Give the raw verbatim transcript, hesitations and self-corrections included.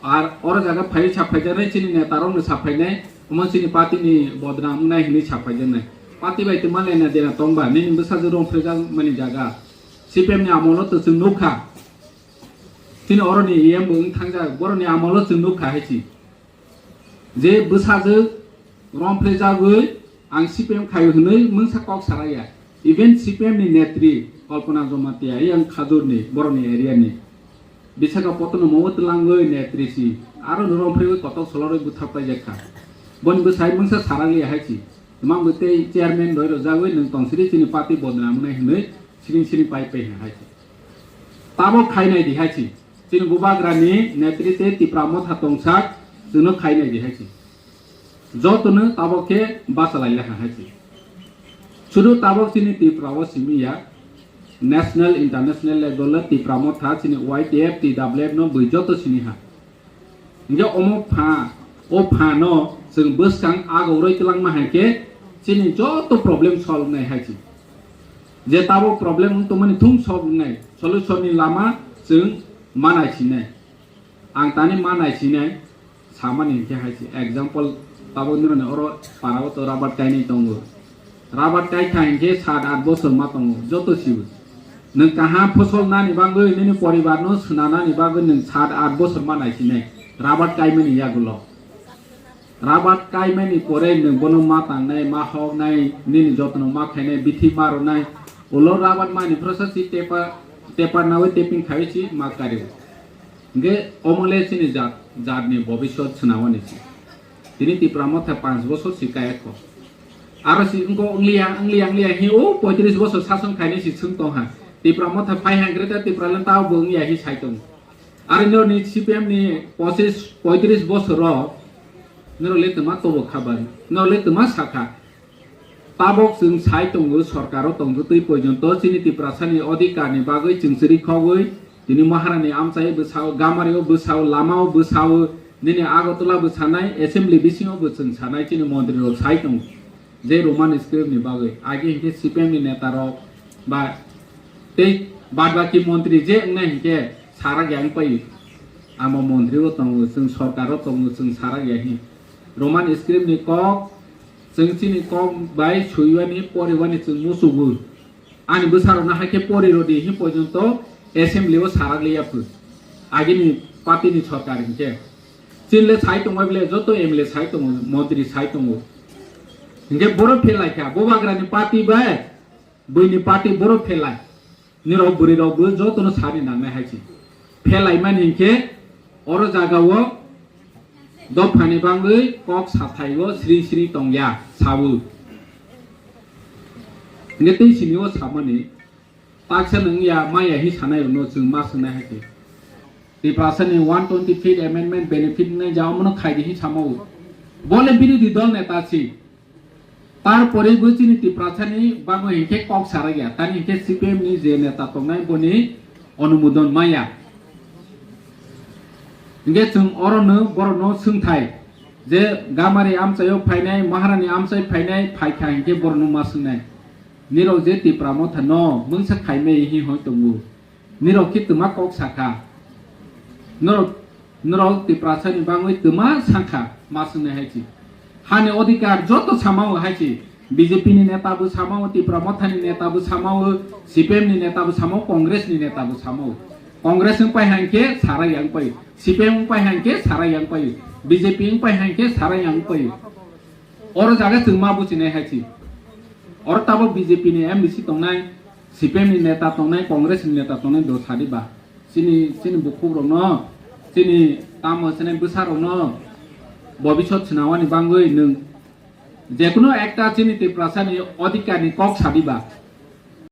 Ar oro jaga phai saphaijani chini neta rokno saphainai, omo chini party ni bodnam wngnai hinwi saphaijani. Party bai twma lena dena tongba, nini bwsajwk rong phrejakmani jaga. C P M ni amolo to chwng nukha. Chini oroni E M bo wng thangjak, boroni amolo chwng nukha hai si. Je bwsajwk romphrijagwi ang C P M khaio hwnwi mungsa kok saraya. Even C P M ni netri Kalpana Jamatia, yang Khajurni, boroni area ni. Visakhapatnam o twlangwi netri si. Aro no romphriwi kotok solorwi butharpaijak kha. Boni bwsai mungsa saraliya hai si. Twmang bo tei chairman roi rojagwi nwng tongsiri chini party bodnam wngnai hwnwi siring siring pai pai hai si. Tabok khainai di hai si. Chini bubagrani netri tei Tipra Motha tongsak chwngno khainai di hai si. Jotono tabok khe bachalailakha hai si. Sudu tabok chini Tripura o simi ya, national, international level o Tipra Motha chini Y T F, T W F no bui joto sini ha. Hingke omo pha, o pha no chwng bwskang agoroi twlangma hai khe chini joto problem solve nai hai si. Je tabok problem wng tongmani thung solve wngnai, solution ni lama chwng ma naisinai. Ang tani ma naisinai samani hingke hai si. Example, tabok nironi oro para o to rabar kainwi tongo. Rabar kai kha hingke sat at bosor ma tongo, joto sibo. Nwng kaham phosol nani bagwi, nini poribar no swnanani bagwi nwng sat at bosor ma naisinai. Rabar kaimani yagulo. Rabat kaimani pore nwng bono ma tangnai, ma hoknai, nini jotno ma khainai, bithi ma rwnai. Ulo rabat mani phrosa si tepa, tepa nawi teping khawi si ma kari. Hingke omole chini jat, jatni bobiswt swnawani si. Tini Tipra Motha panch bosor si kaya kho. Aro si wngko wngliya, wngliya, wngliya hi o poitris bosor sason khainai si swng tongha. Tipra Motha phai hangre ta Tipra lenta bo wngya hi sai tong. Aro norni C P M ni pochis, poitris bosor o norok le twma tobo kha bai, norok le twma sakha. Tabok chwng sai tongo, sorkaro tongtwtwi poijonto chini Tiprasani odhikar ni bagwi chwng chwri khogwi tini Maharani amchai bwsao, Gamario bwsao, lamao bwsao, nini Agartala bwsanai, assembly bisingo bo chwng sanai chini montri rok sai tongo. Je Roman script ni bagwi, agi hinkhe C P M ni neta rok ba tei bad baki montri je wngnai hinkhe sarak ya wngpai. Amo montri o tongo, chwng sorkar o tongo, chwng sarak ya hin. Roman script ni kok, chwng chini kok bai suiwani, poriwani chwng musugo. Ani bwsarokno hai khe pori rwdi hin porjonto assembly o sarak liya phu. Agini party ni sorkar hinkhe. Chini le sai tongbai bole joto M L A sai tongo, montri sai tongo. Hinkhe boro phelai kha, bubagrani party bai, buini party boro phelai. Nirok bwrwi rok bo jotono sani nangnai hai se. Phelai mani hinkhe oro jaga o dophani bangwi kok sathai o sri sri tongya sabu. Hinkhe tei sini o samani taksa nung ya maya hi sanai no chwng ma swngnai hai se. Tiprasa ni one twenty fifth amendment benefit nai ja omono khaidi hi samao. Bole birodhi dol neta si. Tarpore bo chini Tiprasani bagwi hinkhe kok sarakya, tani hinkhe C P M ni je neta tongnai boni onumodon maya. Hinkhe chwng orono borokno swngthai je Gamari amchaio phainai, Maharani amchai phainai, phaikha hinkhe borokno ma swngnai. Nirok je Tipra Motha no mungsa khaimai hi hoi tongo. Nirok khe twma kok sakha. Norok, norok Tiprasani bangwi twma sakha, ma swngnai hai se. Hani odhikar joto samao hai se. B J P ni neta bo samao, Tipra Motha ni neta bo samao, C P M ni neta bo samao, Congress ni neta bo samao. Congress wng pai hai khe sarai yang pai. C P M wng pai hai khe sarai yang pai. B J P wng pai hai khe sarai yang pai. Oro jaga chwng ma buchinai hai se. Oro tabok B J P ni M D C tongnai, C P M ni neta tongnai, Congress ni neta tongnai do sadi ba. Chini, chini bukhuk rokno, chini tamo chini bwsa rokno bobisot swnawani bangwi nwng jekuno ekta chini Tiprasani odhikar ni kok sadi ba.